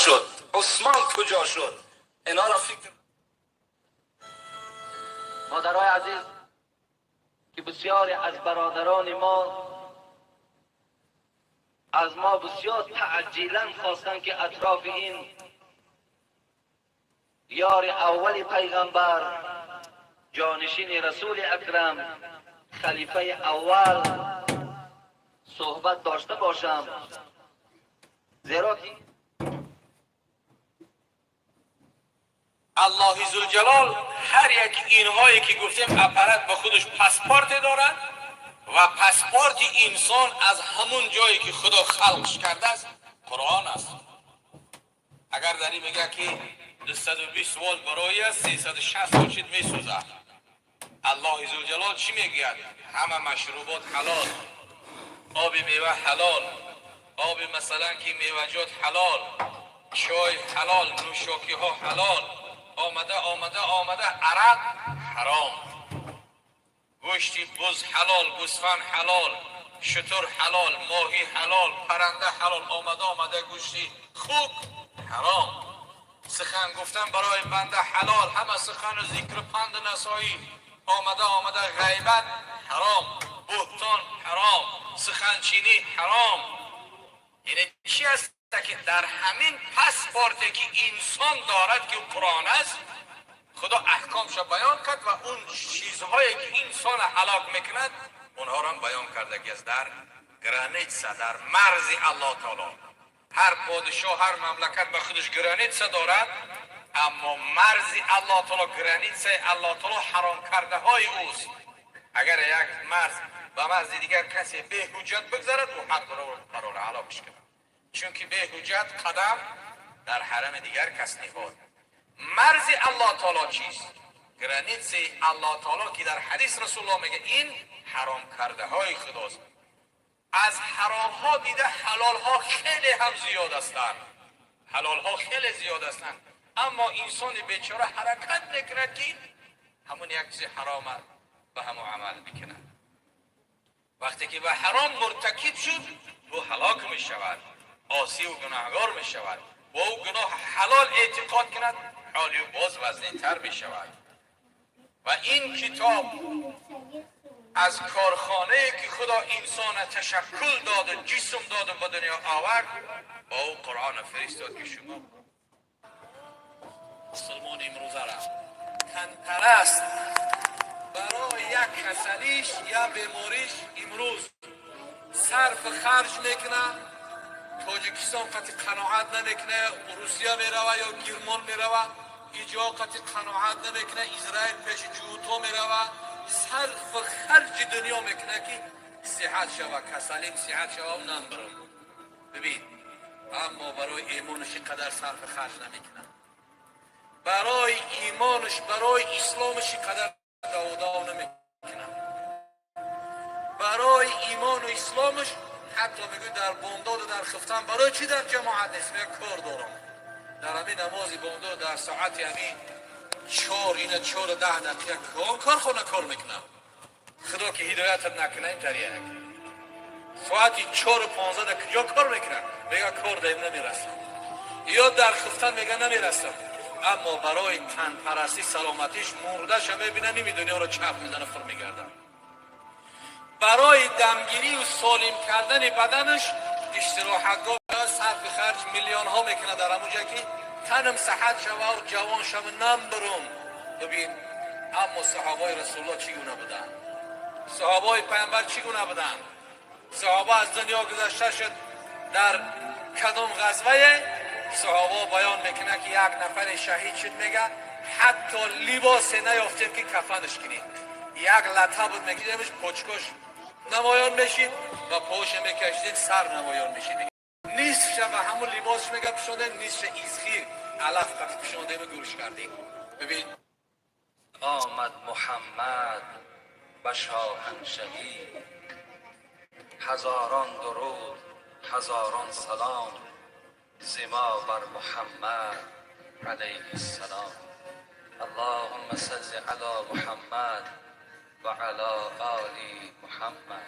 شد؟ عثمان کجا شد؟ اینا را فکر. مادرای عزیز، که بسیاری از برادران ما از ما بسیار تعجیلا خواستند که اطراف این یار اول پیغمبر، جانشین رسول اکرم، خلیفه اول صحبت داشته باشم، زیرا که الله ذوالجلال هر یک اینهایی که گفتیم اپارات به خودش پاسپورت دارد و پاسپورت انسان از همون جایی که خدا خلقش کرده است قرآن است. اگر در این میگه که 220 والت برای است، 360 باشید میسوزد. الله ذوالجلال چی میگوید؟ همه مشروبات حلال، آب میوه حلال، آب مثلا که میوه‌جات حلال، چای حلال، نوشاکی ها حلال، آمده آمده آمده عرق حرام، گوشت بز حلال، گوسفند حلال، شتر حلال، ماهی حلال، پرنده حلال، آمده آمده گوشت خوک حرام. سخن گفتن برای بنده حلال، همه سخن و ذکر پند نسایی، آمده آمده غیبت حرام، بهتان حرام، سخنچینی حرام. یعنی چی است که در همین پاسپورتی که انسان دارد که قرآن است، خدا احکامش بیان کرد و اون چیزهایی که انسان هلاک میکند اونها را هم بیان کرده که از در граница، در مرز الله تعالی. هر پادشاه، هر مملکت به خودش граница دارد، اما مرز الله تعالی، граница الله تعالی حرام کرده های اوست. اگر یک مرز به مرز دیگر کسی به حجت بگذارد، او حق داره قرار هلاکش کند، چون که به حجت قدم در حرم دیگر کس نهاد. مرز الله تعالی چیست؟ граница الله تعالی که در حدیث رسول الله میگه این حرام کرده های خداست. از حرام ها دیده حلال ها خیلی هم زیاد هستند، حلال ها خیلی زیاد هستند، اما انسان بیچاره حرکت میکند که همون یک چیز حرام به همون عمل میکنه. وقتی که به حرام مرتکب شد، او هلاک میشود، عاصی و گناهگار میشود و او گناه حلال اعتقاد کند، حال او باز وزنی تر میشود. و این کتاب از کارخانه که خدا انسان تشکل داد و جسم داد و به دنیا آورد، با او قرآن فرستاد که شما مسلمان امروزه را تنپرست برای یک کسلیش یا بیماریش امروز صرف خرج میکنه، تاجیکستان قطع قناعت نمیکنه، روسیه میروه یا گرمان میروه، اینجا قطع قناعت نمیکنه، اسرائیل پیش جوتو میروه، صرف خرج دنیا میکنه که صحت شوه، کسلیم صحت شوه و نمبرم. ببین، اما برای ایمانش قدر صرف خرج نمیکنه، برای ایمانش، برای اسلامش قدر داو نمیکنه. برای ایمان و اسلامش حتی میگه در بامداد و در خفتن برای چی در جماعت نیست؟ میگه کار دارم. در همین نمازی بامداد در ساعت همین 4، اینه 4:10 کارخانه کار میکنم. خدا که هدایتت نکنه، این یک ساعتی 4:15 در کجا کار میکنم؟ میگه کار داریم، نمیرسم. یا در خفتن میگه نمیرسم. اما برای تن پرستی، سلامتیش، مردش میبینه، نیمی دنیا رو چرخ میزنه، فر میگردن. برای دمگیری و سالم کردن بدنش استراحتگاه صرف خرج میلیون ها میکنه در همونجا که تنم صحت شوه و جوان شوه، نم برم. ببین، اما صحابای رسول الله چگونه بودن؟ صحابای پیامبر چگونه بودن؟ صحابه از دنیا گذشته شد، در کدام غزوه صحابه بیان میکنه که یک نفر شهید شد، میگه حتی لباس نیافتیم که کفنش کنیم. یک لته بود، میگیدیمش، پچکش نمایان میشید و پوش میکشیدیم، سر نمایان میشید. نصف و همون لباسش میگه پوشانده، نصف ایزخیر علف قطع پوشانده و گوش کردیم. ببین، آمد محمد به شاهنشهی، هزاران درود، هزاران سلام ز ما بر محمد علیه السلام. اللهم صل علی محمد و علی آل محمد.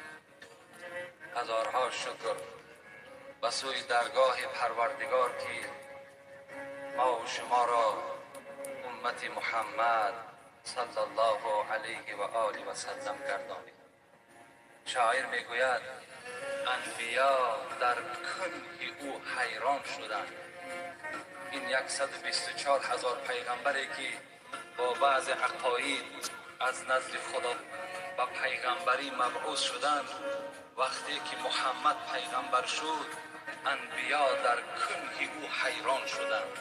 هزارها شکر به سوی درگاه پروردگار که Мо ва шуморо уммати Муҳаммад саллаллоҳу алайҳи ва олиҳи ва саллам гардонид. Шоир мегӯяд: анбиё дар кунҳи ӯ ҳайрон шуданд. Ин 124 ҳазор пайғамбаре, ки бо баъзе ақоид аз назди Худо ба пайғамбарӣ мабъус шуданд, вақте ки Муҳаммад пайғамбар шуд, анбиё дар кунҳи ӯ ҳайрон шуданд.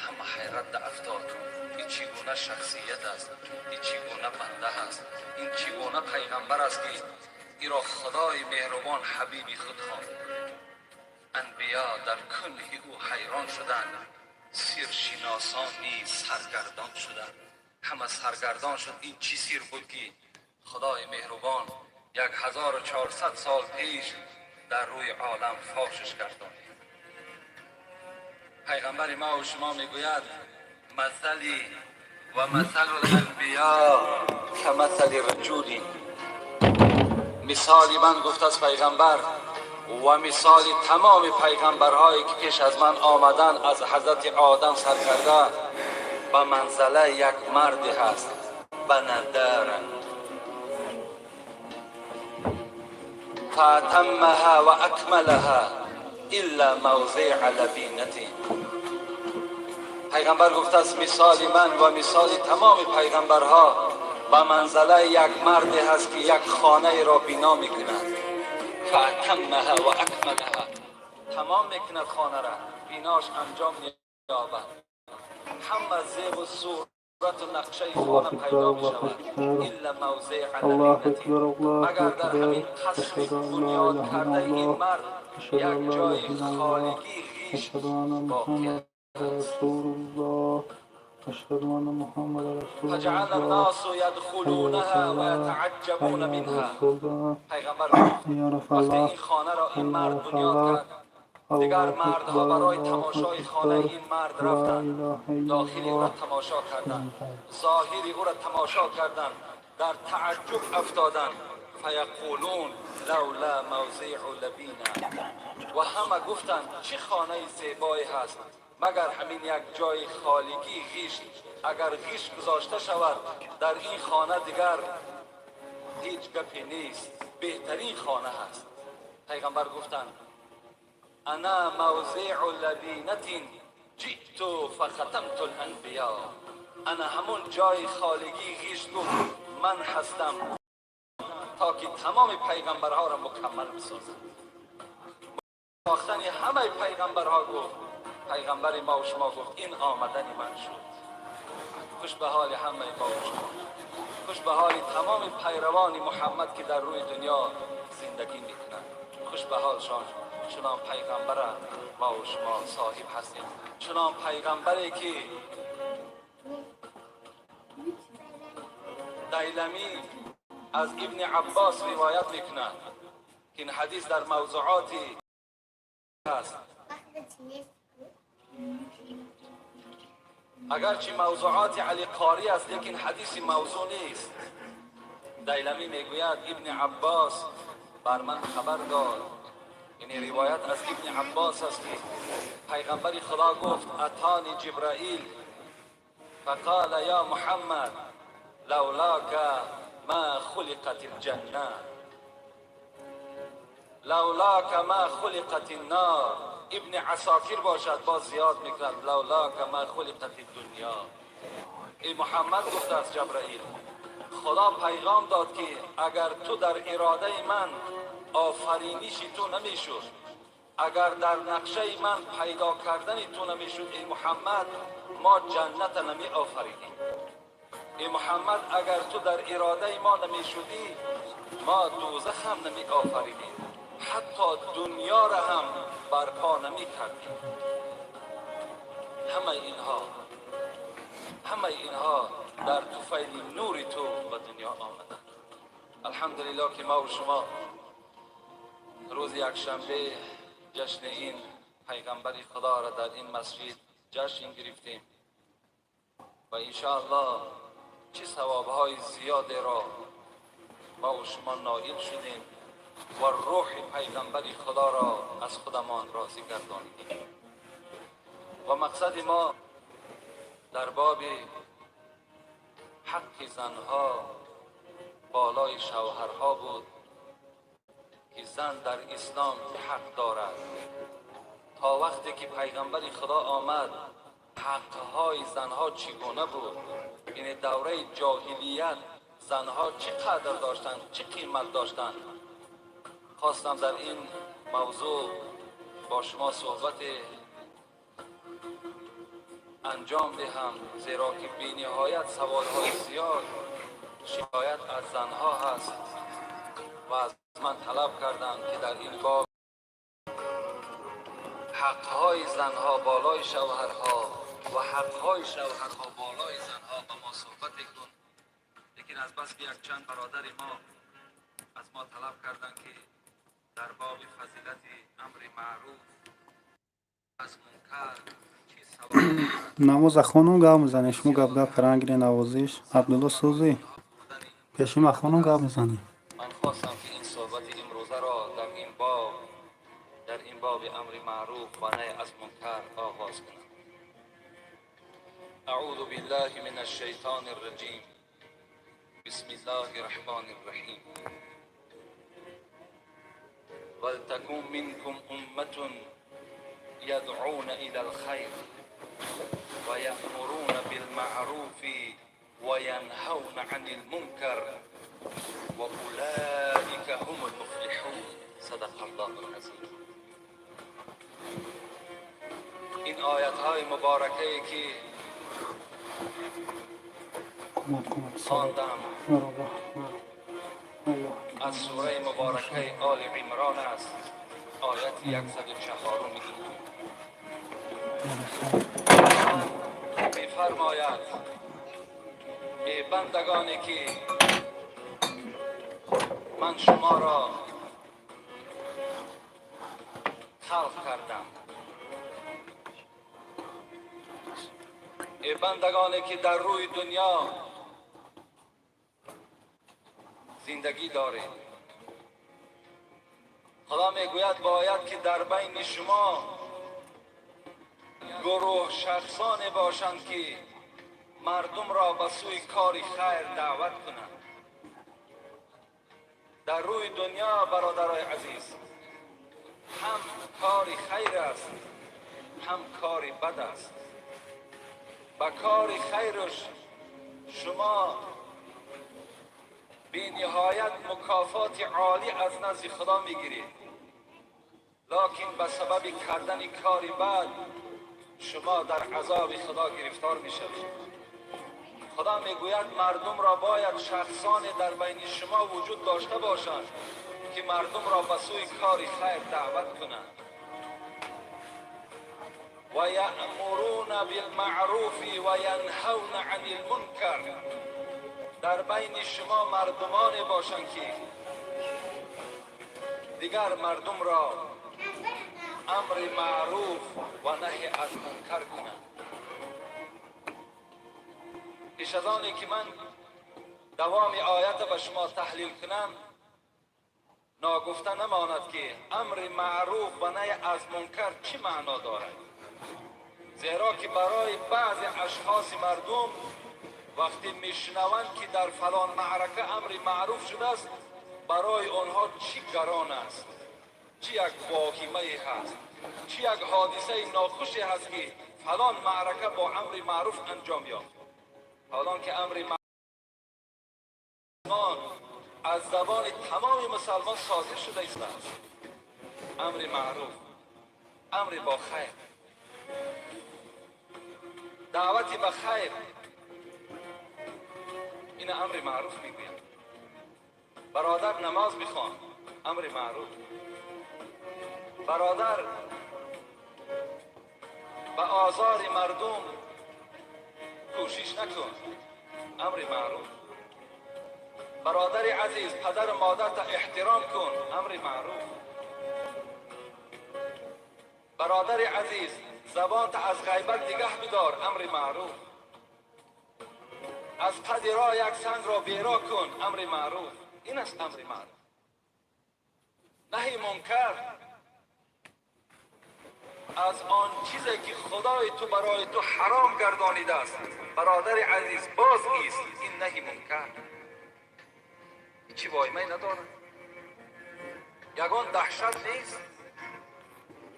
Ҳама ҳайрат афтод: ин чӣ гуна шахсият аст? Ин чӣ гуна банда аст? Ин чӣ гуна пайғамбар аст, ки иро Худои меҳрубон ҳабиби худ хонд? Анбиё дар кунҳи ӯ ҳайрон шуданд, сиршиносон низ саргардон шуданд. Ҳама саргардон шуд: ин чӣ сир буд, ки Худои меҳрубон 1400 сол пеш дар рӯи олам фошш гардонид? Пайғамбари ма ва шумо мегӯяд: مثلي ومثل الأنبياء كمثل رجل. Мисоли ман, гуфт аз пайғамбар, ва мисоли тамоми пайғамбарҳое, ки пеш аз ман омадан, аз ҳазрати Одам сар карда, ба манзалаи як марде ҳаст: بنى دارا فأتمها وأكملها إلا موضع لبنة. Пайғамбар гуфтааст: мисоли ман ва мисоли тамоми пайғамбарҳо ба манзалаи як марде ҳаст, ки як хонаеро бино мекунад. فأتمها وأكملها, тамом мекунад хонара, бинош анҷом меёбад, ҳама зебу сурату нақшаи хона Аллоҳу пайдо акбар, Аллоҳу мешавад. акбар. إلا موضع Аллоҳу لبنة, акбар, Аллоҳу магар дар акбар. ҳамин қасри Ашҳаду ан ла бунёд илаҳа кардаи ин иллаллоҳ. мард Ашҳаду як ан ла ҷои илаҳа иллаллоҳ. холигӣ, ғишт Ашҳаду анна боқӣ Муҳаммадан расулуллоҳ. Ашҳаду анна Муҳаммадан فجعل расулуллоҳ. الناس Ҳайя يدخلونها алас-салоҳ. ويتعجبون Ҳайя منها. алас-салоҳ. Пайғамбар гуфт: Ҳайя вақте алас-фалоҳ. ин хонаро ин Ҳайя мард бунёд алас-фалоҳ. кард, дигар Аллоҳу мардҳо акбар, барои Аллоҳу тамошои акбар. хонаи ин мард Ла рафтанд, илаҳа дохили ӯро иллаллоҳ. тамошо карданд, зоҳири ӯро тамошо карданд, дар тааҷҷуб афтоданд. فيقولون لولا موضع لبنة. Ва ҳама гуфтанд: чӣ хонаи зебое ҳаст, магар ҳамин як ҷои холигӣ, ғишт, агар ғишт гузошта шавад, дар ин хона дигар ҳеҷ гапе нест, беҳтарин хона ҳаст. Пайғамбар гуфтанд: أنا موضع لبنة جئت فختمت الأنبياء. Ана ҳамон ҷои холигӣ, ғишт, гуфт, ман ҳастам, то ки тамоми пайғамбарҳоро мукаммал бисозам. Сохтани ҳамаи пайғамбарҳо, гуфт пайғамбари мо шумо, гуфт, ин омадани ман шуд. Хуш ба ҳоли ҳамаи мо ва шумо, хуш ба ҳоли тамоми пайравони Муҳаммад, ки дар рӯи дунё зиндагӣ мекунанд. Хуш ба ҳолшон, чунон пайғамбара мо ва шумо соҳиб ҳастем, чунон пайғамбаре, ки Дайламӣ аз Ибни Аббос ривоят мекунад, ки ин ҳадис дар мавзуоти аст. Агарчи мавзуоти Али Қорӣ аст, лекин ҳадиси мавзӯъ нест. Дайламӣ мегӯяд: Ибни Аббос бар ман хабар дод, яъне ривоят аз Ибни Аббос аст, ки пайғамбари Худо гуфт: أتاني جبرائيل فقال يا محمد لولاك ما خلقت الجنة، لولاك ما خلقت النار. Ибни Асокир бошад, боз зиёд мекунад: لولاك ما خلقت الدنيا. Эй Муҳаммад, гуфтааст Ҷабраил, Худо пайғом дод, ки агар ту дар иродаи ман офариниши ту намешуд, агар дар нақшаи ман пайдо кардани ту намешуд, эй Муҳаммад, мо ҷанната намеофаридем. Эй Муҳаммад, агар ту дар иродаи мо намешудӣ, мо дӯзах ҳам намеофаридем, ҳатто дунёро ҳам барпо намекардем. Ҳамаи инҳо, ҳамаи инҳо дар туфайли нури ту ба дунё омаданд. Алҳамдулиллоҳ, ки мо ва шумо рӯзи якшанбе ҷашни ин пайғамбари Худоро дар ин масҷид ҷашн гирифтем ва иншоаллоҳ чӣ савобҳои зиёдеро мо ва шумо ноил шудем ва рӯҳи пайғамбари Худоро аз худамон розӣ гардонидем. Ва мақсади мо Дар боби ҳаққи занҳо болои шавҳарҳо буд, ки зан дар ислом чӣ ҳақ дорад. То вақте ки пайғамбари Худо омад, ҳаққҳои занҳо чӣ гуна буд, яъне давраи ҷоҳилият занҳо чӣ қадр доштанд, чӣ қимат доштанд. Хостам дар ин мавзӯъ бо шумо суҳбат анҷом диҳам, зеро ки бениҳоят саволҳои зиёд, шикоят аз занҳо ҳаст ва аз ман талаб карданд, ки дар ин боб ҳаққҳои занҳо болои шавҳарҳо ва ҳаққҳои шавҳарҳо болои занҳо ба мо суҳбат кун. Лекин аз бас ки якчанд бародари мо аз мо талаб карданд, ки дар боби фазилати амри маъруф аз мункар чӣ савол Намоза хонум гап мезанем, шумо гап гап каран гире. Навозиш Абдулло, сӯзӣ пеши ма хонум гап мезанем. Ман хостам, ки ин суҳбати имрӯзаро дар ин боби амри маъруф ва наҳй аз мункар оғоз кунам. أعوذ بالله من الشيطان الرجيم. بسم الله الرحمن الرحيم. ولتكن منكم أمة يدعون إلى الخير ويأمرون بالمعروف وينهون عن المنكر وأولئك هم المفلحون. صدق الله العظيم. این آیت های مبارکه که Кумак, кумак. خواندم از سوره مبارکه آل عمران است، آیت 104. میفرماید: ای بندگانی که من شما را خلق کردم، ای بندگانی که در روی دنیا زندگی دارید، خدا میگوید باید که در بین شما گروه شخصانی باشند که مردم را به سوی کار خیر دعوت کنند. در روی دنیا، برادرای عزیز، هم کار خیر است، هم کار بد است. به کار خیرش شما بی نهایت مکافات عالی از نزد خدا میگیرید، لکن به سبب کردن کار بد شما در عذاب خدا گرفتار میشوید. خدا میگوید مردم را باید شخصان در بین شما وجود داشته باشند که مردم را به سوی کار خیر دعوت کنند. و یأمرون بالمعروف و ینهون عن المنکر. در بین شما مردمان باشند که دیگر مردم را امر معروف و نهی از منکر کنند. پیش از آنی که من دوام آیت به شما تحلیل کنم، ناگفته نماند که امر معروف و نهی از منکر چی معنا دارد، زیرا که برای بعض اشخاص مردم وقتی میشنوند که در فلان معرکه امر معروف شده است، برای آنها چی گران است، چی یک واهمه هست، چی یک حادثه ناخوشی هست که فلان معرکه با امر معروف انجام یافت. حالان که امر معروف از زبان تمام مسلمان صادر شده است. امر معروف، امر با خیر، دعوت به خیر، این امر معروف میگویم. برادر، نماز بخوان، امر معروف. برادر، به آزار مردم کوشش نکن، امر معروف. برادر عزیز، پدر و مادر احترام کن، امر معروف. برادر عزیز، زبانت از غیبت نگه بدار، امر معروف. از قد راه یک سنگ را بیرا کن، امر معروف. این است امر معروف. نهی منکر Аз он чизе ки Худои ту барои ту ҳаром гардонидааст, бародари азиз, боз ист. Ин наҳи мункар ҳечи воймай надорад, ягон даҳшат нест.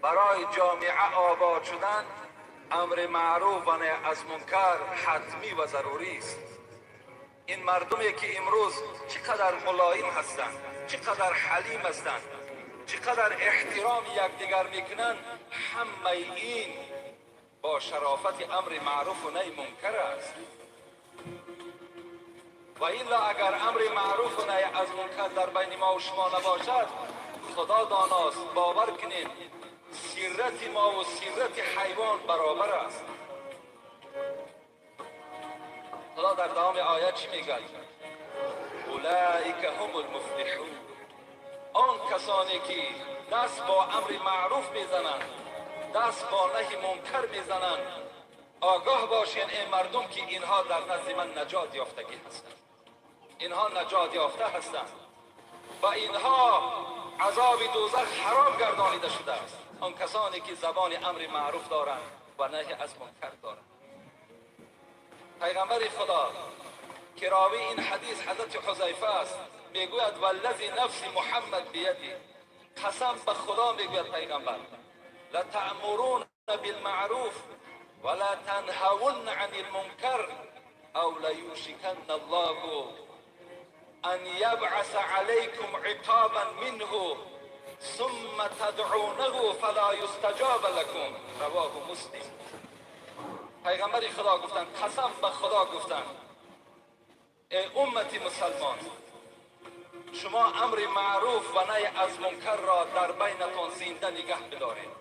Барои ҷомеа обод шудан амри маъруф ва наҳй аз мункар ҳатмӣ ва зарурӣ аст. Ин мардуме ки имрӯз чӣ қадар мулоим ҳастанд, чӣ қадар ҳалим ҳастанд, чӣ қадар эҳтироми якдигар мекунанд, ҳамаи ин бо шарофати амри маъруфу наҳи мункар аст. Ва илла агар амри маъруфу наҳй аз мункар дар байни мо ва шумо набошад, Худо доност, бовар кунед, сирати мо ва сирати ҳайвон баробар аст. Худо дар давоми оят чӣ мегӯяд? Улаика ҳум алмуфлиҳун. Он касоне ки даст бо амри маъруф мезананд, даст бо наҳи мункар мезананд, огоҳ бошед, эй мардум, ки инҳо дар назди ман наҷот ёфтагӣ ҳастанд. Инҳо наҷот ёфта ҳастанд ва инҳо азоби дӯзах ҳаром гардонида шудааст. Он касоне ки забони амри маъруф доранд ва наҳи аз мункар доранд. Пайғамбари Худо ки ровии ин ҳадис ҳазрати Ҳузайфа аст, мегӯяд: валлази нафси Муҳаммад бияди, қасам ба Худо, мегӯяд пайғамбар, латаъмуруна билмаъруф ва ла танҳавунна ани лмункар ав лаюшиканна Аллоҳу ан ябъаса алайкум иқобан минҳу сумма тадъунаҳу фала юстаҷоба лакум. Равоҳу Муслим. Пайғамбари Худо гуфтанд, қасам ба Худо гуфтанд: эй уммати мусалмон, шумо амри маъруф ва наҳй аз мункарро дар байнатон зинда нигаҳ бидоред.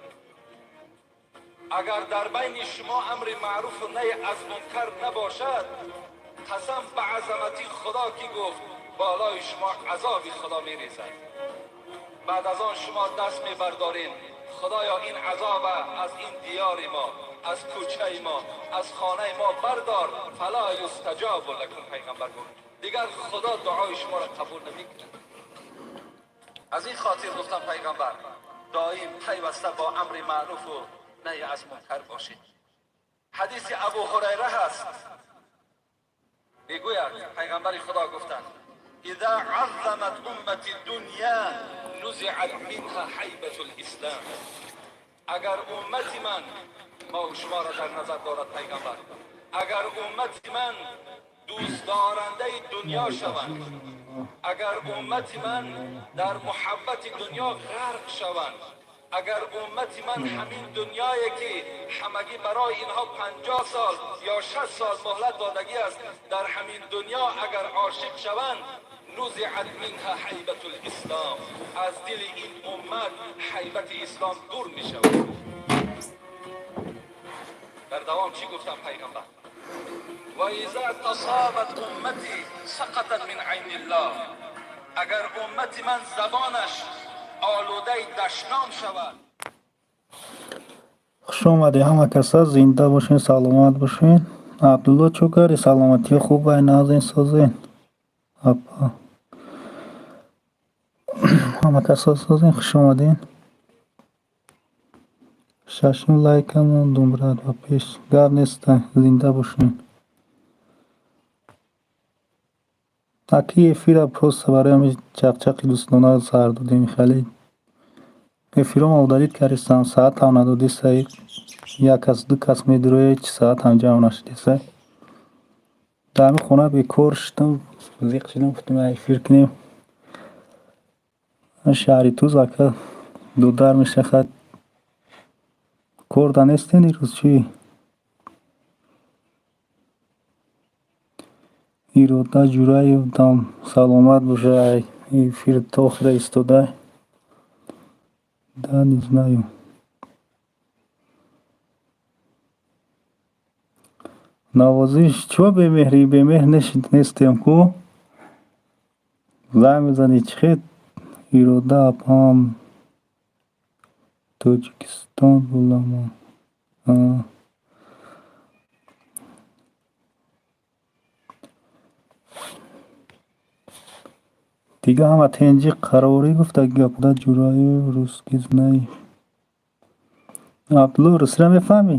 Агар дар байни шумо амри маъруфу наҳй аз мункар набошад, қасам ба азамати Худо ки гуфт, болои шумо азоби Худо мерезад. Баъд аз он шумо даст мебардоред: Худоё, ин азоба аз ин диёри мо, аз кӯчаи мо, аз хонаи мо бардор. Фала юстаҷобу лакум. Пайғамбар гуфт, дигар Худо дуои шуморо қабул намекунад. Аз ин хотир гуфтам, пайғамбар, доим пайваста бо амри маъруфу наҳи аз мункар бошед. Ҳадиси Абу Ҳурайра ҳаст, мегӯяд, пайғамбари Худо гуфтанд: иза аззамат уммати дунья нузиат минҳа ҳайбату лислам. Агар уммати ман, мо шуморо дар назар дорад пайғамбар, агар уммати ман дӯстдорандаи дунё шаванд, агар уммати ман дар муҳаббати дунё ғарқ шаванд, агар уммати ман ҳамин дунёе ки ҳамагӣ барои инҳо 50 сол ё 60 сол муҳлат додагӣ аст, дар ҳамин дунё агар ошиқ шаванд, нузиат минҳа ҳайбату лислом, аз дили ин уммат ҳайбати ислом дур мешавад. Дар давом чӣ гуфтам пайғамбар? Ва иза тасабат уммати сақатат мин айни ллоҳ. Агар уммати ман забонаш олудаи дашном шавад. Хуш омадед, ҳама каса, зинда бошед, саломат бошед. Абдулло, чӯ кардӣ? Саломатиё хуб ай, назин, созен, апа? Ҳама каса созен, хуш омадед. Шашум лайка мондум, брат, ба пеш гап неста, зинда бошед. Аки эфира просто барои ҳамин чақчақи дӯстона сар додем. Хеле эфирома удалить кардистам, саатам надодистай, як кас, ду кас медуроя, ҳеҷ саатам ҷамъ нашудистай. Дар ҳамин хона бекор шудам, зиқ шудам, гуфтам, эфир кунем. Шаҳри Туз, ака, дудар мешахад. Кор да нестен ирӯз, чӣ? Ирода Ҷураев дам саломат бошай, эфир то охира истодай. Да, не знаю. Навозиш чо бемеҳрӣ? Бемеҳр нестем ку? Занг мезанӣ, чӣ хел? Ирода апам Тоҷикистон буламон. Дига ҳама тенҷи қарорӣ гуфта гапда. Ҷураев русский знай. Абдулло, русиро мефаҳмӣ?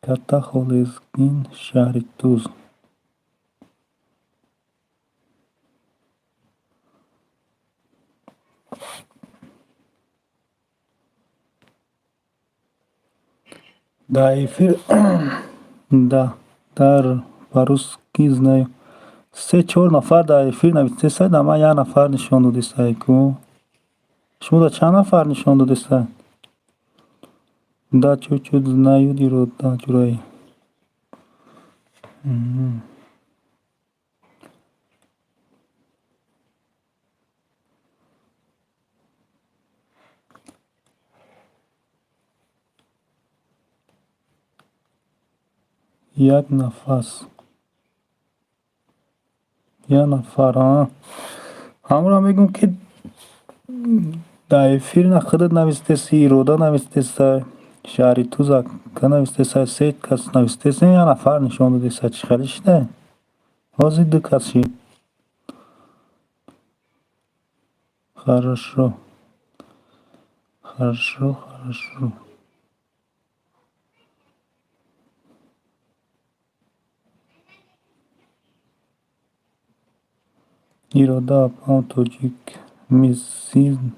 Катта Холезгин, шаҳри Туз. Дар эфир да дар по-русски знаю. Се чор нафар дар эфир нависесай, дар ман як нафар нишон додесай ку. Шумо дар чанд нафар нишон додесай? Да, чуть-чуть знаю, Ирода Ҷураев. Як нафас. Як нафар, а? Ҳамонро мегӯм, ки дар эфир на худат навистеси, Ирода навистесай, шаҳри Туз ака навистесай, се кас навистеси, як нафар нишон додесай. Чӣ хеле шида? Ҳозир ду кас шид. Хорошо. Хорошо, хорошо. Ирода апам тоҷик мисин.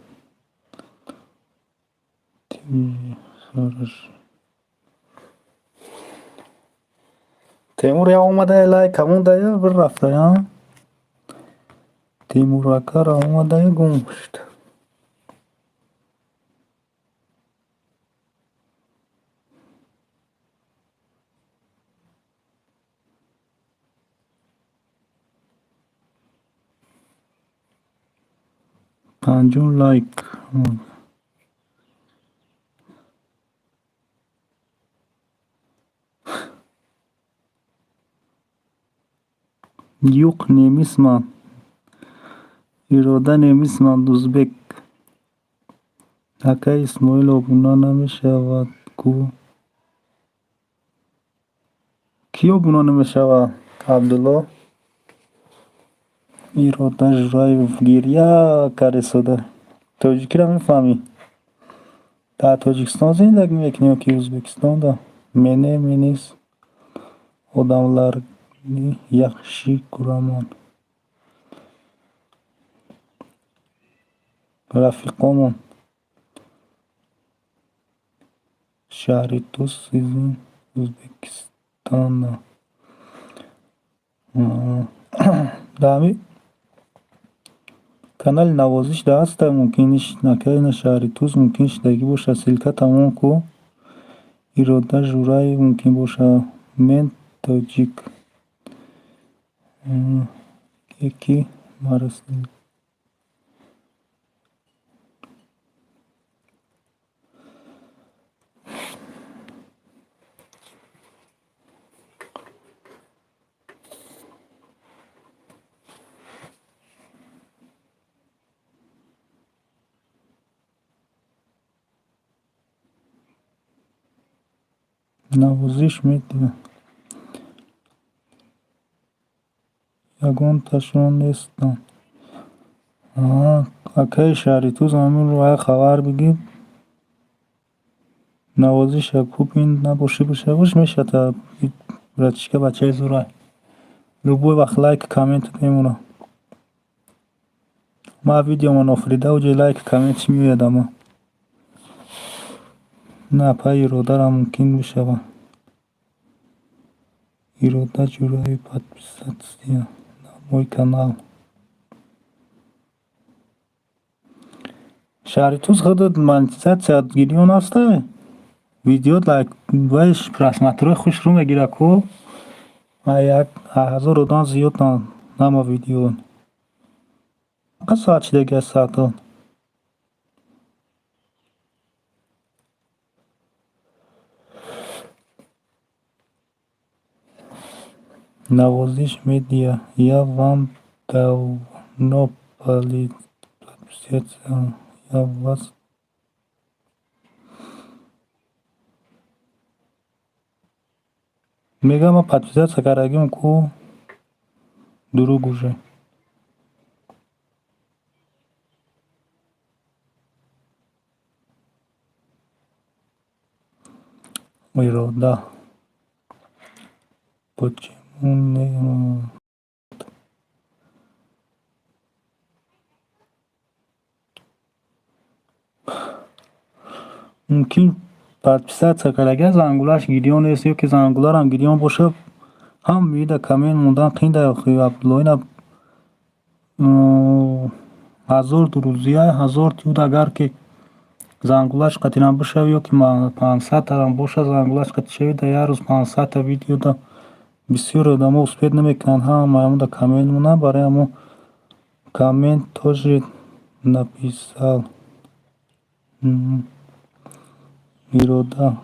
Хорошо. Темур я омада, лайк омадая, bir рафта, Темур акара омадая, гум шуд. Панҷум лайк. Юқ, немисман. Ирода немисман, узбек. Акаи Исмоил обуна намешавад ку? Кӣ обуна намешавад? Абдулло? Ирода Жураев гирья кардесода. Тоҷикиро мефаҳмӣ? Дар Тоҷикистон зиндагӣ мекунӣ ё ки Ӯзбекистонда? Мене менис одамларни яхши ko'raman. Рафиқомон. Шаҳри Туз из Узбекистона. Дар ҳамин канали Навозиш да ҳаста, мумкин накарина шаҳри Туз, мумкин шидагӣ бошад. Ссылка тамом ку. Ирода Жураев мумкин бошад. Мен тоҷик. Яки маро Навозиш медиҳад. Ягонташон нестанд. Акаи шаҳри Туз, ҳамин як хабар бигир. Навозиша кубин набоши бош мешавад. Братишка бачаи зурай. Любой вақт лайк коммент мемонам. Ман видеомон офарида, уҷо лайк коммент меояд ама. На, апаи Иродарам мумкин бишавад. Ирода Ҷураев, подписаться на мой канал. Шаҳри Туз, худат монетизатсия гирён ҳастай? Видео лайк вайш просмотрҳои хушрӯ мегирад ку? Як ҳазор одам зиёд ҳама видео. Чанд соат шидаги аст соатон? Навозиш медиа. Я вам давно подписаться. Я вас мегӯям, ман подписаться кардагиам ку. Друг уже. Ирода. Почему не мумкин подписаться кардаги, зангулаш гирён нест ё ки зангуларам гирён бошад, ҳам мида коммент мондан қинда. Охи, Абдулло, ина 1000 друзья, 1000 тиуд, агар ки зангулаш қатинам бишавӣ ё ки 500-тарам бошад, зангулаш қати шавӣ, дар як рӯз 500-та видеода бисёр одамо успеть намекунанд ҳама ҳамуда коммент монанд. Барои ҳамо коммент тоже написал. Ирода.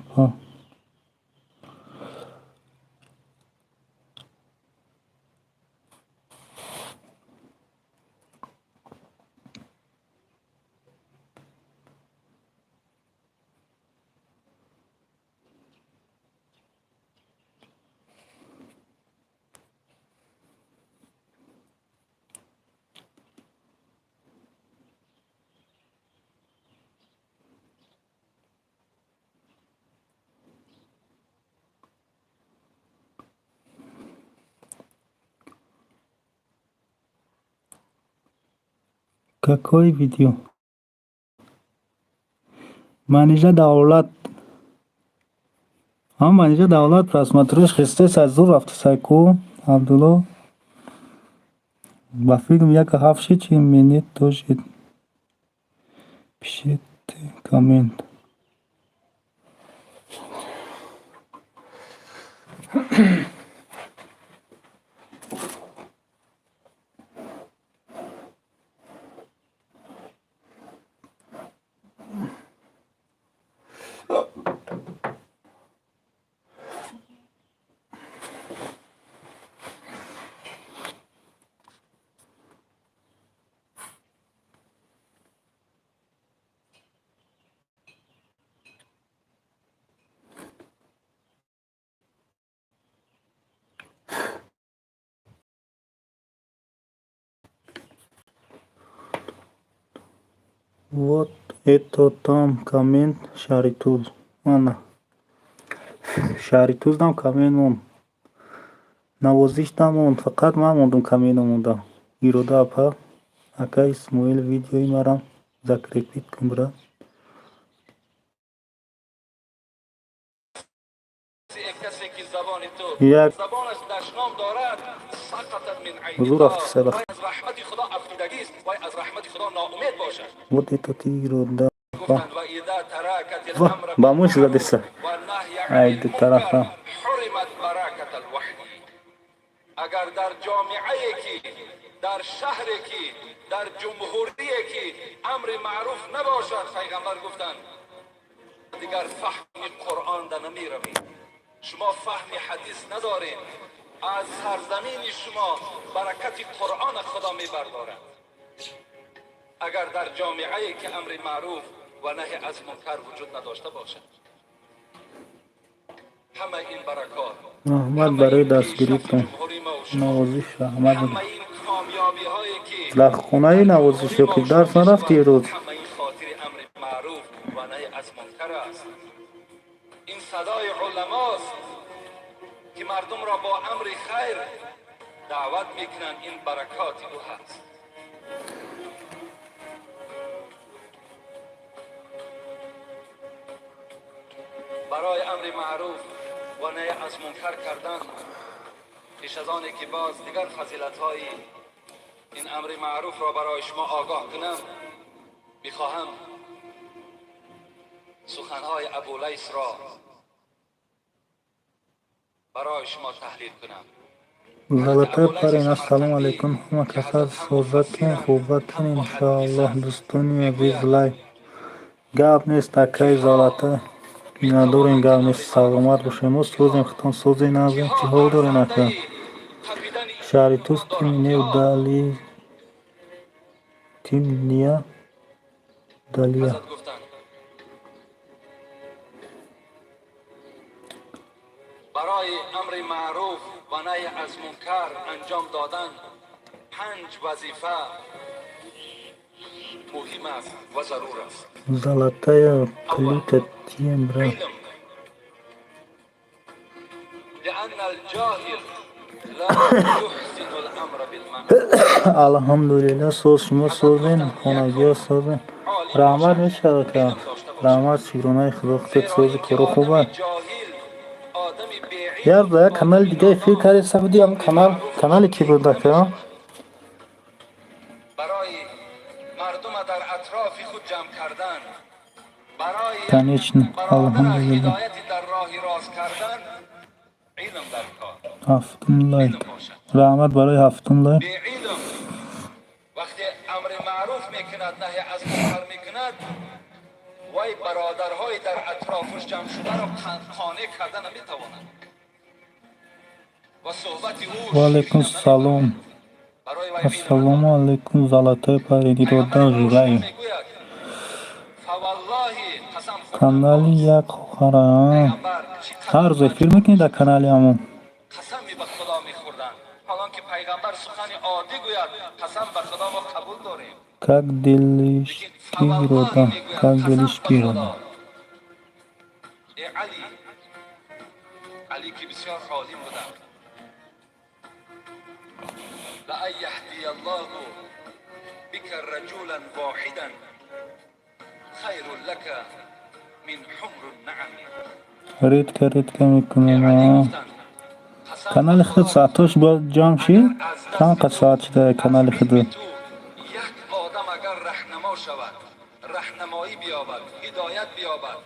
Какое видео? Манижа Давлат. А Манижа Давлат просмотришь хистес аз зур рафтасайку, Абдулло. Ба филм яка ҳафши чи мне тоже пишите коммент. Вот это там коммент Шаритуз. Ана. Шаритуздам коммент мон. Навозиш намонд, фақат ман мондум, коммент намондам. Ирода апа, ака Исмоил, видеои марам закрепить кун, брат. Касе ки забони ту Як забонаш дашном дорад, сақатат мин ҳузур рафтисада. Вай аз раҳмати Худо афтидагист, вай аз раҳмати Худо ноумед бошад. Вот это ты, Ирода. Гуфтанд: ва иза таракат Ва, الامر ба муш задеса. والنهي Ай, عن ду тарафа. المنكر حرمت بركة الوحي. اگر در جامعه که، در شهر که، در جمهوری که امر معروف نباشد، پیغمبر گفتند، دیگر فهم قرآن در نمیروید، شما فهم حدیث ندارین، از سرزمین شما برکت قرآن خدا میبردارد، اگر در جامعه که امر معروف و نهی از منکر وجود نداشته باشد. همه این برکات، Раҳмат барои дастгиритон. Навозиш, раҳмат. همه این کامیابی هایی که Дар хонаи навозиш ё ки дарс нарафти ирӯз? همه این خاطر امر معروف و نهی از منکر است. این صدای علماست که مردم را با امر خیر دعوت میکنند. این برکات او هست. برای امر معروف و نهی از منکر کردن، پیش از آنی که باز دیگر فضیلت های این امر معروف را برای شما آگاه کنم، میخواهم سخنهای ابولیث را برای شما تحلیل کنم. Золотой парень, ассалому алайкум. Ҳама каса созатин, хубатин, иншоаллоҳ. Дӯстони азиз, лайк. Гап нест, акаи Золотой. Надорем, гап нест, саломат бошем. Мо созем, худтон созем, назем. Чӣ ҳол дорем, ака? Шаҳри Туз ты мне удали. Ты меня удалила. حضرت گفتند برای امر معروف و نهی از منکر انجام دادن Панҷ вазифа муҳим аст ва зарур аст. Золотая плита тем, брат. علم، لأن الجاهل لا يحسن الأمر بالمعروف. Алҳамдулилла, соз, шумо созен, хонагиҳо созен. Раҳмат мешавад, ка, раҳмат, шукронаи Худо, худат сози, коро хуба. Як да як канали дига эфир кардеса буди, ҳам канал, канали ки буд, ака? برای مردم در اطراف خود جمع کردن، برای Конечно, برادر алҳамдулилла. هدایت در راه راست کردن، علم در کار Ҳафтум лайк. Раҳмат барои ҳафтум лайк. بی علم وقتی امر معروف میکند، نهی از منکر میکند، وای برادرهای در اطرافش جمع شده را قانع کرده نمیتواند و صحبت او Ва алайкум شیرین салом. برای وی علم. Ассалому алайкум, золотой парень, Ирода Жураев. میگوید فوالله قسم خوردم. Канали як хохара. پیغمبر چقدر Ҳар рӯз эфир мекунӣ дар канали ҳамон? قسمی به خدا میخوردن، حالان که پیغمبر سخن عادی گوید، قسم به خدا، ما قبول داریم. Как делишки, لیکن Ирода? فوالله میگوید Как قسم делишки, به Ирода? خدا، ای علی، علی که بسیار عالم بودند، لأن يهدي الله بك رجلا واحدا خير لك من حمر النعم. Редко, редко мекунем. علی گفتند قسم Канали به худ خدا، соатош бояд ҷамъ шид? اگر از Чанд دست қад соат шуда канали از худ? علم تو یک آدم اگر رهنما شود، رهنمایی بیابد، هدایت بیابد،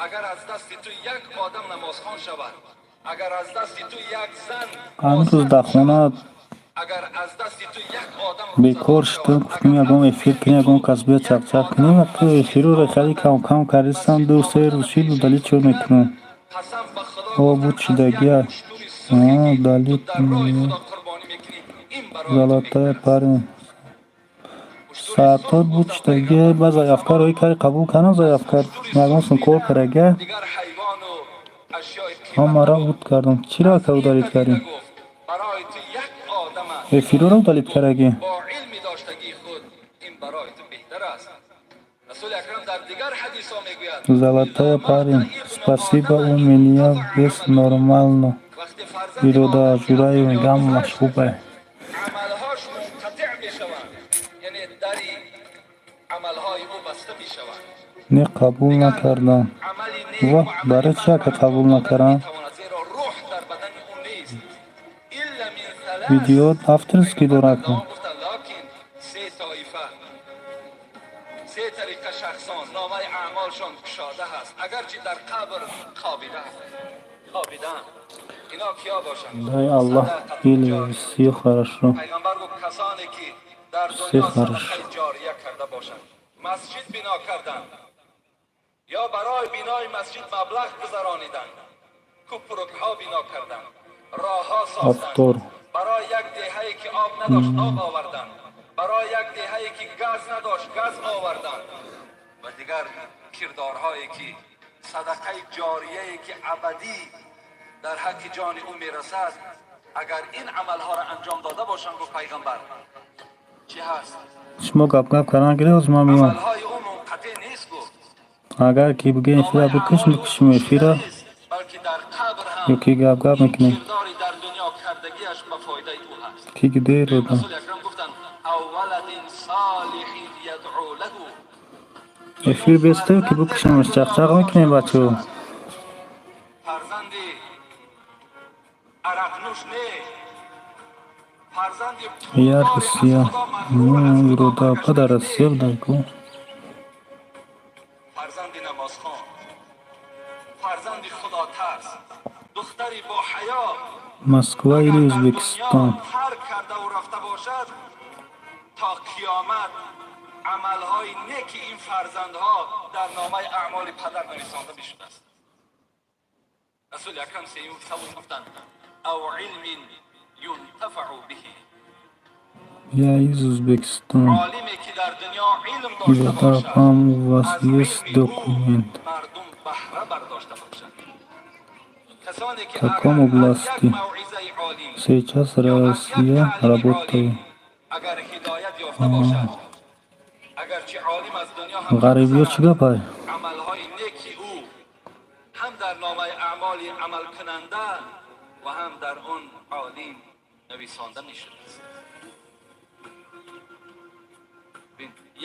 اگر از دست تو یک آدم نمازخوان شود، اگر از دست تو یک زن Ҳамин рӯз дар хона اگر از دست تو یک آدم бекор шудам, гуфтем, ягон эфир кунем, ягон кас биёд, чақчақ кунем. Ту эфирро хеле кам кам кардистам, 2-3 рӯз шид, удалить чо мекунам. قسم به خدا О, گفتم буд از шудагия. یک اشتر سرخی که Удалить. تو در راه خدا قربانی میکنی، این برای تو Золотая بهتر است. парень. اشتر Соатот سرخ буд گفتم шудагия, پیغمبر ба заявка роӣ карди, қабул кардам заявка, ягон сум кор кардагия. دیگر حیوان و اشیای قیمت Ҳамаро نبود. буд кардам. Чиро, ака, удалить кардӣ? گفت برای تو یک آدم Эфирро удалить кардагӣ? با علم داشتگی خود، این برای تو بهتر است. رسول اکرم در دیگر حدیث ها میگوید Золотая парень. Спасибо, у меня вес нормально. وقتی فرزند Ирода آدم که از Жураев دنیا гам گذشت، машхубе. عملهاش منقطع میشوند، یعنی دری عملهای او بسته میشوند. Не, қабул накардам. عملی نیک Ва, و عملی барои بد чӣ, ака, را қабул انجام دادن накардам? میتواند، زیرا روح در بدن او نیست، الا من ثلاث. Видео авторский дорад. گفتن لکن سه طایفه، سه طریقه شخصان نامه اعمالشان گشاده هست، اگرچه در قبر خوابیده هست، خوابیدن. اینا کیا باشند؟ Дай Аллах или все хорошо. پیغمبر گفت کسانی که در Все دنیا хорошо. صدقه جاریه کرده باشند، مسجد بنا کردند یا برای بنای مسجد مبلغ گذرانیدند، کوپرک ها بنا کردند، راه ها ساختند، Автор. برای یک دهه‌ای که آب نداشت آب آوردند، برای یک دهه‌ای که گاز نداشت گاز آوردند و دیگر کردارهایی که صدقه جاریه که ابدی در حق جان او میرسد، اگر این عملها را انجام داده باشند، گفت پیغمبر، چی هست؟ Шумо гап-гап кардан гиред, ҳозир ман меоям. عملهای او منقطع نیست، گفت. Агар ки бигӯем эфира бикиш, мекушем эфира. نیست، بلکه در قبر هم Ё ки гап-гап این мекунем. کرداری در دنیا کردگیش به فایده او هست. Ки где, Ирода? رسول اکرم گفتند او ولد صالح یدعو له. Эфир бестем ки бикушемаш, чақчақ мекунем, бачаҳо. فرزندی عرقنوش نه، فرزندی Я پولدار از Россия. خدا مغرور، از Ну, خدا Ирода, برگشته пода نه. Россия будаку. فرزند نمازخوان، فرزند خدا ترس، دختری با حیا Москва اگر или در Узбекистан? دنیا ترک کرده و رفته باشد، تا قیامت عملهای نیک این فرزندها در نامه اعمال پدر نویسانده میشده است. رسول اکرم سیوم سوم گفتند او علم ینتفع به. Я из Узбекистана. عالمی که در دنیا علم داشته Ирода, باشد، там у вас از есть علم او документ? مردم بهره برداشته باشند، کسانی که Каком اگر از области? یک موعظه عالم Сейчас یا از یک Россия تعلیم работаю. عالی Агар ҳидоят ёфта бошад, агарчи олим аз дунё ҳам Ғарибиё чӣ гапай? Амалҳои неки ӯ ҳам дар номаи аъмоли амалкунанда ва ҳам дар он олим нависонда мешудааст.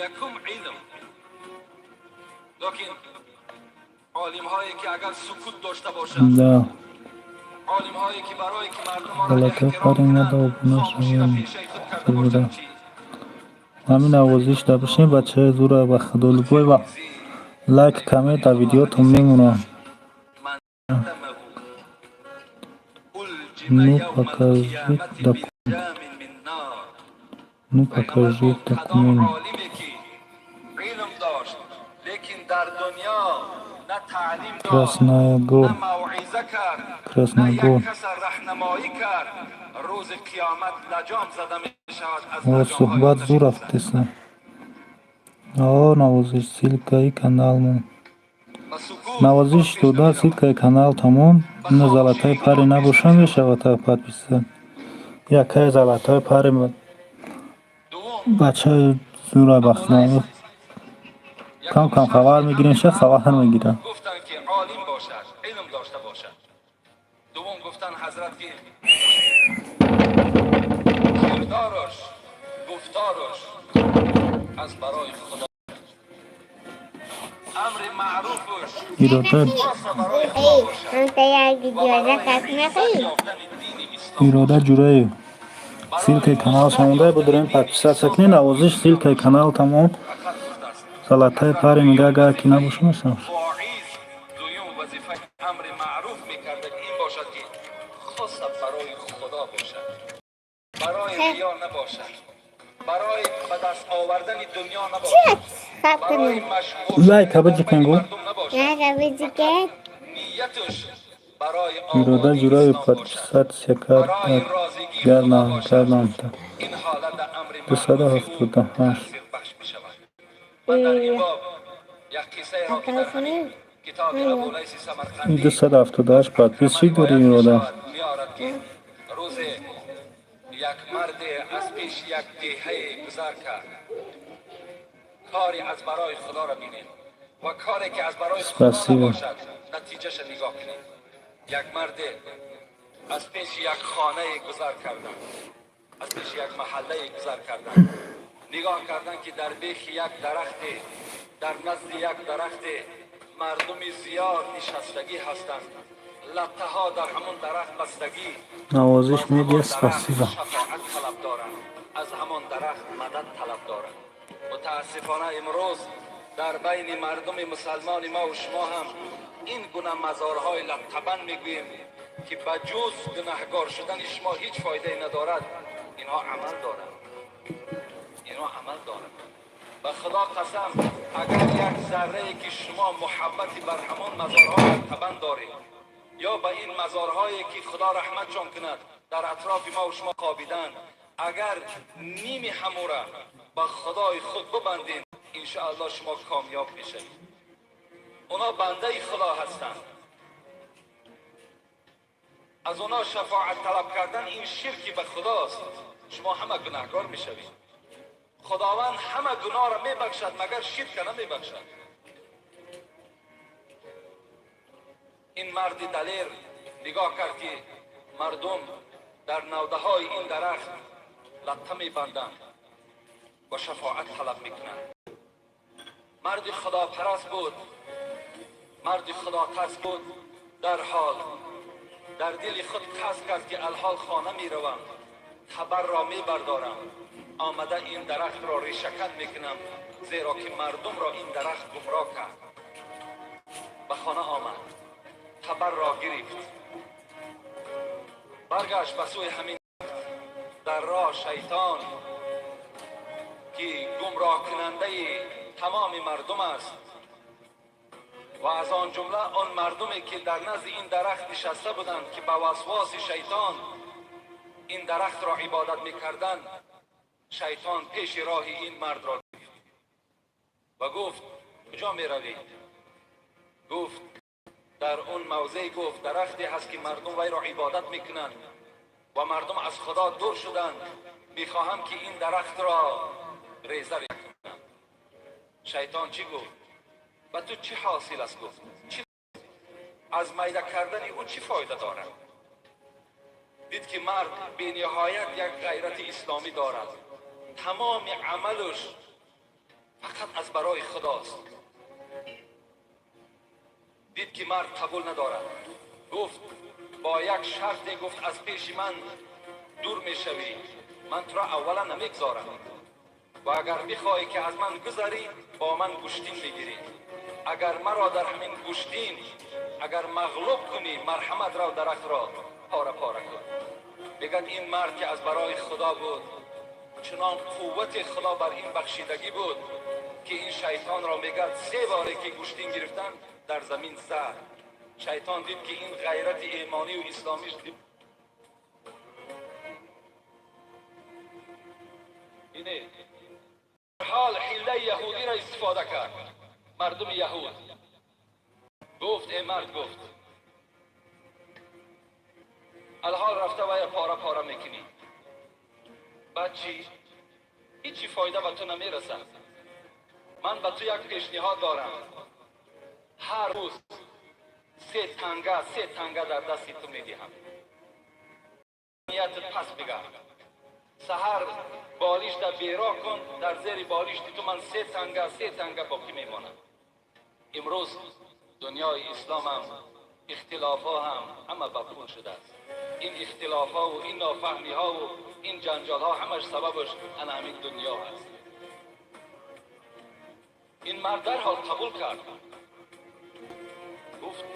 Якум илм, лекин олимҳое ки агар сукут дошта бошанд, олимҳое ки барое ки мардумонро Золотой эҳтиром парень кунанд, надо обуна хомӯширо шавем. пешаи худ карда бошанд, чӣ? Ҳамин навозиш да бишин, бачаи зура, ба худо, любой вақт лайк, коммент дар видеотон мемонам. من دمه ألجم Ну, يوم покажи القيامة документ. بلجام من نار. Ну, پیغمبر покажи گفت کدام документ. عالمی که علم داشت لیکن در دنیا نه تعلیم داد، Красная نه гор. موعظه کرد، نه Красногор. یک کس را رهنمایی کرد، روز قیامت لجام زده می شود از О, لجام‌های суҳбат آتش зур دوزخ. рафтеса. О, навозиш, ссылкаи каналмон. و سکوت Навозиш پیش дода, نمی‌رود. ссылкаи канал тамом. Ина золотой пари набоша, мешавад та подписать. Якай золотой пари دوم бачаи зура, ба худо. Кам кам хабар мегирем, ша хабар мегирам. گفتن که عالم باشد، علم داشته باشد. دوم گفتن حضرت که کردارش، گفتارش از برای خدا، امر معروفش Ирода خاص برای خدا باشد انت یک و برای اجازه کس عزت میخوایی؟ یافتن دین اسلام. Ирода Ҷураев. Ссылкаи канал шамонда будурем, подписаться кунед. Навозиш, ссылкаи канал тамом. فقط گفته است Золотой пари мега, агар ки набоша, мешавад. واعظ دویم وظیفه امر معروف میکرده که این باشد که خاص برای خدا باشد، برای ریا نباشد، برای به دست آوردن دنیا نباشد، خب برای کنیم. مشهور لایک شدن بجی در بین کنگو. مردم نباشد. نه دیگه. نیتش برای Ирода آبادی Ҷураев اسلام باشد، подписаться кард. برای رازگی خدا Гардам, باشد. кардам. این حالت امر دوصد معروف او هفتاد و هشت. تاثیر بخش می شود. من در این باب یک قصه را که در همین کتاب ابولیث سمرقندی 278 подписчик дори, Ирода. میارد که روز یک مرد از پیش یک دهه گذر کرد. کاری از برای خدا را بینید و کاری که از برای خدا Спасибо. نباشد، نتیجهش نگاه کنید. یک مرد از پیش یک خانه گذر کردن، از پیش یک محله گذر کردن، نگاه کردن که در بیخ یک درخت، در نزد یک درخت مردم زیاد نشستگی هستند، لته ها در همون درخت بستگی. Навозиш از همان медиа, درخت спасибо. شفاعت طلب دارند، از همان درخت مدد طلب دارند. متاسفانه امروز در بین مردم مسلمان ما و شما هم این گونه مزارهای لته‌بند میگوییم که به جز گناهگار شدن شما هیچ فایده ندارد، اینها عمل دارند، اینها عمل دارند. به خدا قسم، اگر یک ذره که شما محبتی بر همان مزارها لته‌بند دارید یا به این مزارهایی که خدا رحمتشان کند در اطراف ما و شما خوابیدن، اگر نیمی همورا به خدای خود ببندین، انشاءالله شما کامیاب میشوید. اونا بنده خدا هستند. از اونا شفاعت طلب کردن این شرکی به خداست. شما همه گناهگار میشوید. خداوند همه گناه را میبخشد مگر شرک را نمیبخشد. این مرد دلیر نگاه کرد که مردم در نوده های این درخت لطه میبندند و شفاعت طلب میکنند. مرد خدا پرست بود، مرد خدا ترس بود. در حال در دل خود قصد کرد که الحال خانه میروم، تبر را میبردارم، آمده این درخت را ریشه‌کن میکنم، زیرا که مردم را این درخت گمراه کرد. به خانه آمد، تبر را گرفت، برگشت به سوی همین. در راه شیطان که گمراه کننده تمام مردم است و از آن جمله آن مردمی که در نزد این درخت نشسته بودند که به وسواس شیطان این درخت را عبادت میکردند، شیطان پیش راه این مرد را گرفت و گفت کجا میروی؟ گفت در اون موضع، گفت درختی هست که مردم وی را عبادت میکنند و مردم از خدا دور شدند. Мехоҳам ки ин дарахтро реза бикунам. Шайтон чӣ гуфт? Ба ту чӣ ҳосил аст, гуфт. Чӣ аз майда кардани ӯ чӣ фоида дорад? Дид ки мард бениҳоят як ғайрати исломӣ дорад, тамоми амалаш фақат аз барои худост. Дид ки мард қабул надорад, гуфт бо як шарте, гуфт аз пеши ман дур мешавӣ, ман туро аввалан намегзорам ва агар бихоҳӣ ки аз ман гузарӣ, бо ман гӯштин мегирӣ. Агар маро дар ҳамин гӯштин агар мағлуб кунӣ, марҳамат, рав, дарахтро пора пора кун. Мегӯяд ин мард ки аз барои худо буд, чунон қуввати худо бар ин бахшидагӣ буд ки ин шайтонро, мегӯяд, се боре ки гӯштин гирифтан, дар замин зад. Шайтон дид ки ин ғайрати имонию исломиш ине ҳол ҳиллаи яҳудиро истифода кард. Мардуми яҳуд гуфт: э мард, гуфт, алҳол рафта вая пора пора мекунӣ, баъд чӣ? Ҳичи фоида ба ту намерасад. Ман ба ту як пешниҳод дорам: ҳар рӯз се танга, се танга дар дасти ту медиҳам. Ниятат пас бигард, саҳар болишта беро кун, дар зери болишти ту ман се танга, се танга боқӣ мемонам. Имрӯз дунёи исломам ихтилофҳо ҳам ҳама ба пул шудааст. Ин ихтилофҳову ин нофаҳмиҳову ин ҷанҷолҳо ҳамаш сабабаш ана ҳамин дунё аст. Ин мард дарҳол қабул кард, гуфт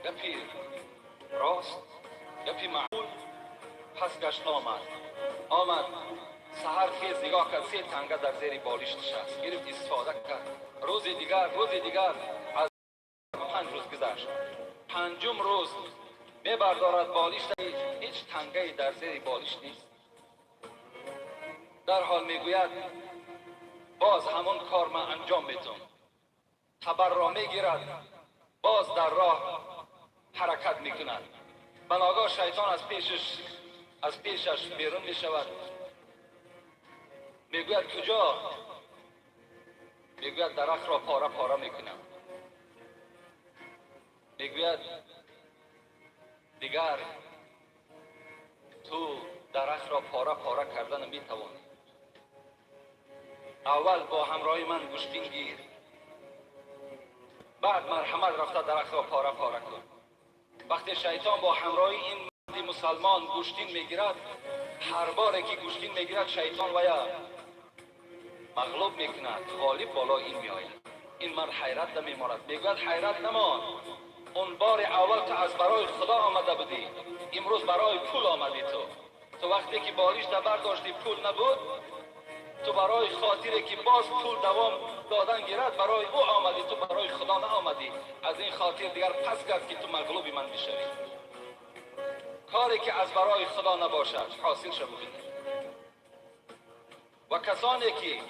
гапи рост, гапи маъқул. Пас гашт, омад, омад, саҳар хез, нигоҳ кард, се танга дар зери болишташ аст. Гирифт, истифода кард. Рӯзи дигар, рӯзи дигар, аз 5 рӯз гузашт. Панҷум рӯз мебардорад болишта, ҳеҷ тангае дар зери болишт нест. Дарҳол мегӯяд: боз ҳамон кор ман анҷом метум. Табарро мегирад, боз дар роҳ ҳаракат мекунад. Ба ногоҳ шайтон аз пешаш берун мешавад. Мегӯяд: куҷо? Мегӯяд: дарахтро пора пора мекунам. Мегӯяд: дигар ту дарахтро пора пора карда наметавонӣ, аввал бо ҳамроҳи ман гӯштин гир, баъд марҳамат, рафта дарахтро пора пора кун. Вақте шайтон бо ҳамроҳи ин марди мусалмон гӯштин мегирад, ҳар боре ки гӯштин мегирад, шайтон вая мағлуб мекунад, ғолиб болои ин меояд. Ин мард ҳайрат намемонад. Мегӯяд: ҳайрат намон, он бори аввал ту аз барои худо омада будӣ, имрӯз барои пул омадӣ. Ту вақте ки болишта бардоштӣ, пул набуд. Ту барои хотире ки боз пул давом додан гирад, барои ӯ омадӣ, ту барои худо наомадӣ. Аз ин хотир дигар пас гард ки ту мағлуби ман мешавӣ. Коре ки аз барои худо набошад, ҳосил ша бубинед. Ва касоне ки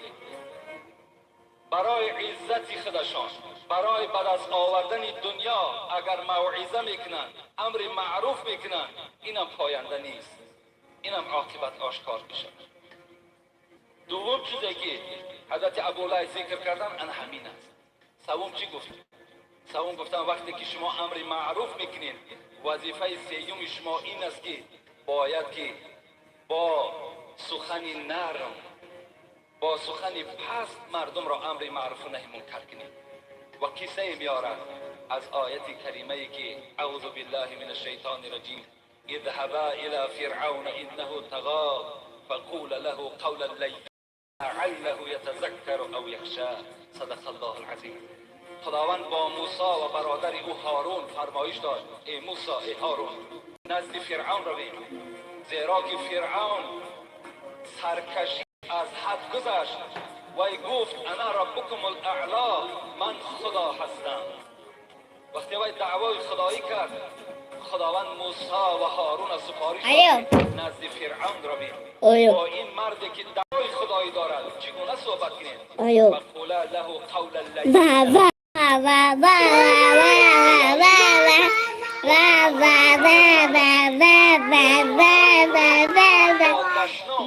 барои иззати худашон, барои ба даст овардани дунё агар мавъиза мекунанд, амри маъруф мекунанд, инам поянда нест, инам оқибат ошкор мешавад. Дуввум чизе ки ҳазрати Абулай зикр кардан, ана ҳамин аст. Савум чӣ гуфт? Савум гуфтан: вақте ки шумо амри маъруф мекунед, вазифаи сеюми шумо ин аст ки бояд ки бо сухани нарм, бо сухани паст мардумро амри маъруфу наҳи мункар кунед. Ва қиссае меорад аз ояти каримае ки أعوذ بالله من الشيطان الرجيم اذهبا إلى فرعون إنه طغى فقولا له قولا لينا لعله يتذكر أو يخشى صدق الله العظيم. خداوند با موسی و برادر او هارون فرمایش داد: ای موسی، ای هارون، نزد فرعون رویم، زیرا که فرعون سرکشی از حد گذشت و گفت أنا ربكم الأعلى، من خدا هستم. وقتی وی دعوای خدایی کرد، خداوند موسی و هارون سفارش داد نزد فرعون رویم. با این مردی که دعوای خدایی دارد چگونه صحبت کنید؟ فقولا له قولا لینا. و و و و و و و و و و و و و و. با دشنام.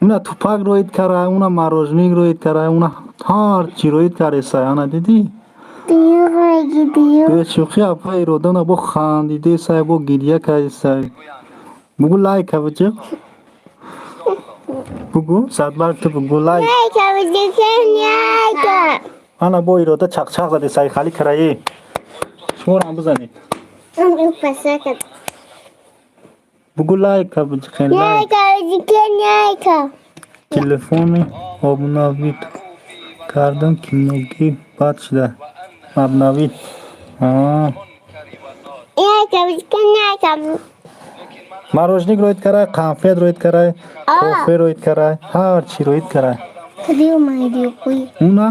Уна тупак роид кара, уна мороженое роид кара, уна ҳар чӣ роид каресай, ана дидӣ? Дюғ меги, дюғ. Бешӯхӣ, апа Иродана бо хандидесай, бо гирья кардесай. Бугу, лайка биҷиқ. Бугу, садбарг, ту бугу, лайк. Лайка биҷикен, лайка. Ана бо Ирода чақчақ задесай, хали караи. Шуморо ҳам бизанед. Пасака. Бугу, лайка биҷиқен, лайк. Лайка биҷикен, лайка. Телефони обновить кардам, киноги бад шуда. Обновить. А. Лайка биҷикен, лайка. Мороженое роид карай, конфет роид карай, кофе роид карай, ҳар чӣ роид карай. Дюғ меги. Уна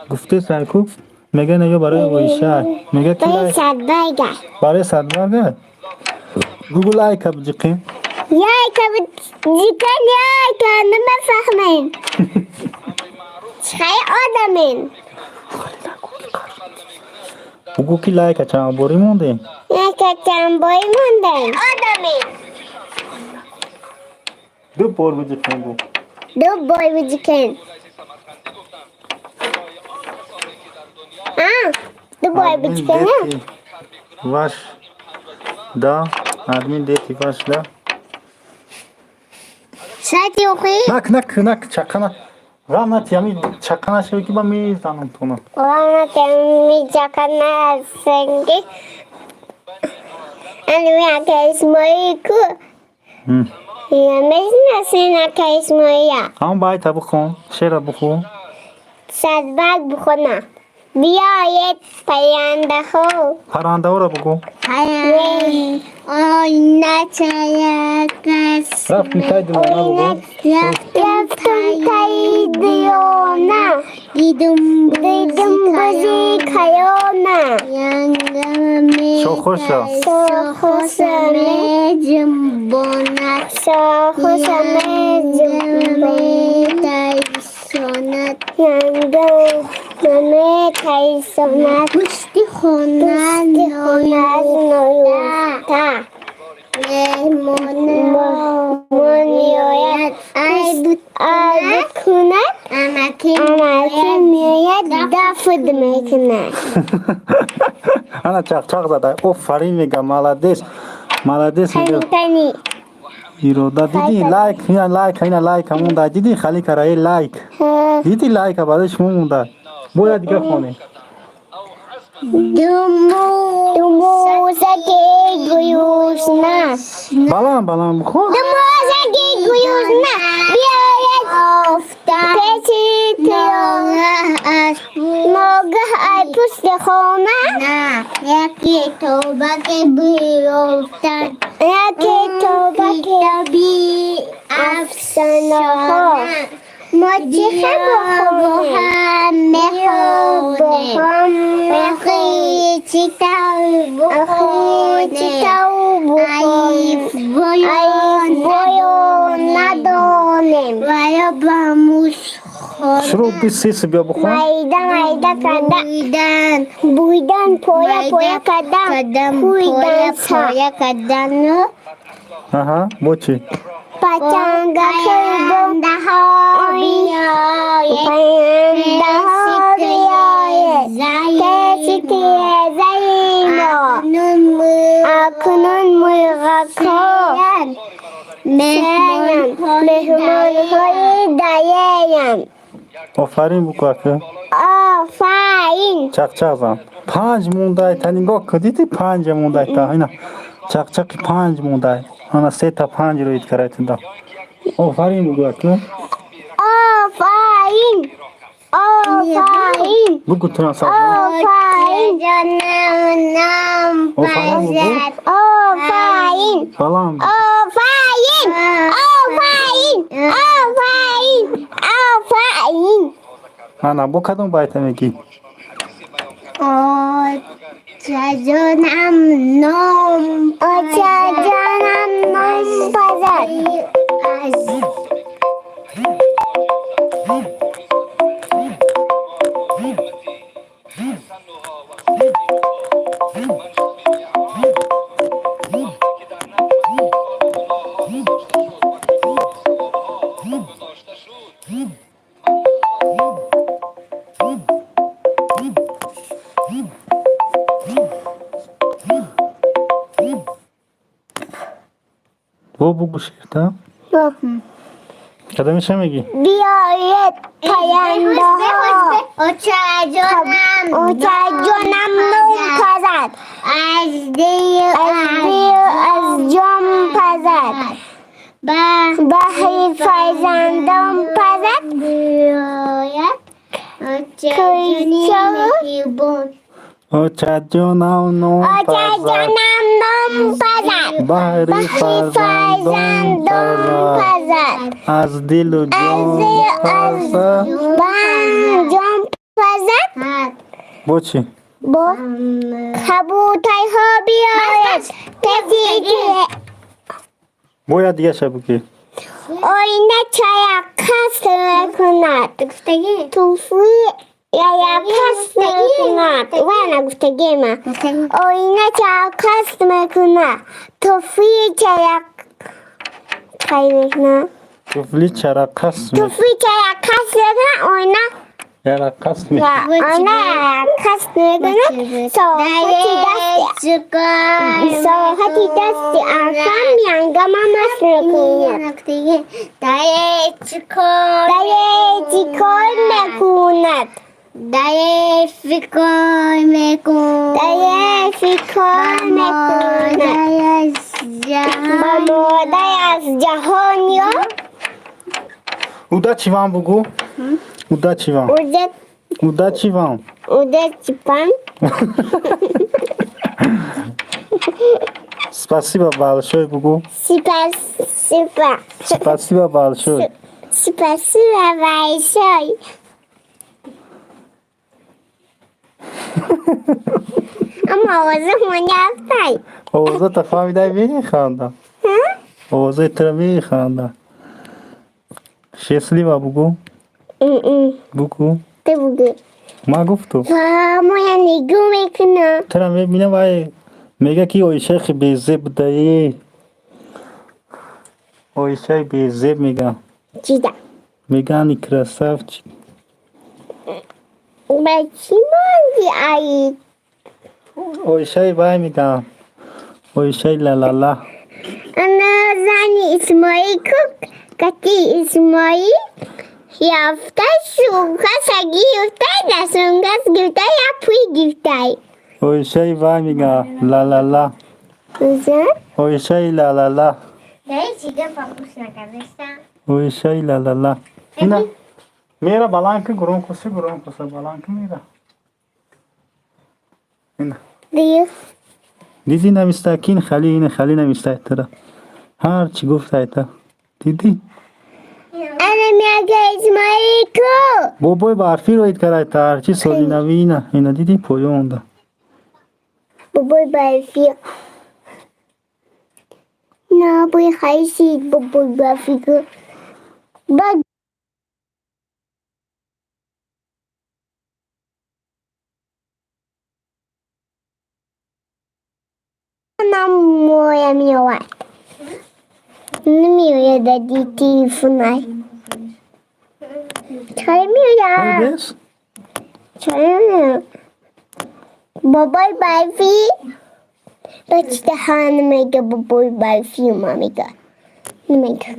гуфтесай ку, мега неё барои Оиша. Мега ки Барои лайк садбайга. Барои садбарга? Бугу, лайка биҷиқем. Лайка биҷикен, лайка. Намефаҳмем. Чӣ одамин? Бугу ки лайка чанд борӣ мондем? Лайка чанд бори мондем? Одамин. Ду бор биҷиқем, бу. Ду бор биҷикен. А, ду бор Админ биҷикен. дети ваш да, админ дети ваш да. Сати охи. Нак, нак, нак, чақана. Ғам нати, ами чақана шавӣ ки ба мезанам тона. Лана теми чакана сенги. Ани ака Исмоил ку. Я мешинасен ака Исмоила. Ҳамон байта бихон, шеъра бихон. Садбарг бихона. Биёед, паррандаҳо. Паррандаҳоро бугӯ. Рафтем таи дилона, бугӯ. Рафтам таи дилона. Дидам бузи калона. Шохоша. Шохоша шохоша меҷунбонад. Наметайсонад. Пушти хона ноёфта. Меҳмон меояд. Айб кунад. Амакӣ меояд, дафд мекунад. Ана чақчақ зада, офарин мега, молодец, молодец мега. Тани. Ирода, дидӣ, лайк, ина лайк, ина лайк монда, дидӣ, хали караи лайк. Дидӣ, лайка барои шумо монда. Бояд дига хонем. Думузаки гуюсна. Баланд, баланд бихон. Думузаки гуюсна. Биёяд пеши ногаҳ аз пушти хона. Яке тобаке биёфтад. Яке тобаке афсонаҳо. Мо чӣ бо бихонем? ҳам мехонем. Бо ҳам Охи чӣ тавр Охи чӣ бихонем? тавр бихонем? Алиф боё Алифбоё надонем. Ваё ба мушхона. Шурӯъ бисис, биё бихон. Майда майда карда. Буидан. Буидан, поя поя кардан. Кадам Пӯидан поя са. Поя кардану. Аҳа, бо чӣ? Пачангакҳои бо Паррандаҳо биёед. Паррандаҳо биёед. Пеши тирезаи мо. Акнун мурғакҳо меҳмонҳои далеранд. Офарин буку, ака. Офарин. Чақчақ зан. Панҷ мондай та, нигоҳ кун, дидӣ, панҷа мондай та, ина чақчақи панҷ мондай. Ана сета панҷ роид карай туда. Офарин бугу, ака. Офарин. Офарин. Бугу туна сад. Офарин. Офарин бугу. Офарин. Баланд. Офарин. Офарин. Офарин. Офарин. Ана бо кадом байта мегӣ? Очаҷонам ном Очаҷонам нон пазад. Аз Бугу шеърта. Кадамиша мегӣ? Биёед, паррандаҳо. Очаҷонам. Очаҷонам нон пазад. Аз дил. Аз дил, аз ҷон пазад. Баҳри фарзандон пазад. Биёяд. Очаҷони меҳрибон. Очаҷонам нон пазад. Очаҷонам нон пазад. Баҳри Баҳри фарзандон фарзандон пазад. пазад. Аз дилу Аз ҷон дил, аз пазад. ҷон пазад. Бо чӣ? Бо кабутарҳо биёяд. Паси Бояд дигаша бугӣ. Оина чаяқас мекунад. Туфли яяқас мекунад. Вай нагуфтагима. Оина чаяқас мекунад. Туфли чаяқ кай мекунад. Туфли чарақас Туфли чаяқас мекунад. Оина ярақас ме оина яяқас мекунад. Соати дасти соати дасти арқам янгама мас мекунад. Дае чикор. Дае чикор мекунад? Дае фикр мекун. Дае фикр мекунад. Модараш Ба модар аз ҷаҳон ё Удачи вам бугу. Удачи вам. Удачи вам. Удачи вам. Спасибо большое бугу. Спасибо. Спасибо большое. Спасибо большое. Аммо овоза монявтай. Овозата фаҳмидай, механда. Овозаи тура механда. Счастливо бугу. Бугу. Ту бугӯ. Ма гуфту. Ва моя нигоҳ мекунам. Тура мебинам, вай мега ки оишаи хи безеб будаи. Оишаи безеб меган. Чида? Меган и красавчик. Ба чӣ монди аи? Оишаи вай меган. Оишаи лалала. Ана зани Исмоил ку кати Исмоил ёфта сумка гирифтай, дар сумкас гирифтай, як пул гирифтай. Оишаи вай меган. Лалала. Зан? Оишаи лалала. Дае чига фамӯш накардастам. Оишаи лалала. Ина мера баланд ки, громкоси, громкоса баланд ки мера. Ина. Дию. Диди, нависта ки ин хали, ин хали нависта тура. Ҳар чӣ гуфтай та. Дидӣ? Ана мега Исмоил ку. Бобои барфӣ роид карай та ҳарчи соли нави ина. Ина дидӣ, поёнда. Бобои барфӣ. На бой хайсид бобои барфӣ ку. Ба намоя меояд. Намеояд дади телефонай. Чаро меояд? Бес? Чаро меояд? Бобои барфӣ. Ба чӣ даҳан мега бобои барфӣ ма мега. Намега.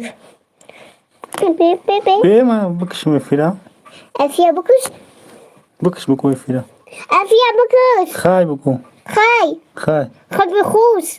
Бе бе бе. Бе, ма бикшим эфира. Эфия бикуш. Бикш, буку эфира. Эфия бикуш. Хай буку. Хай. Хай. Хай бихӯш.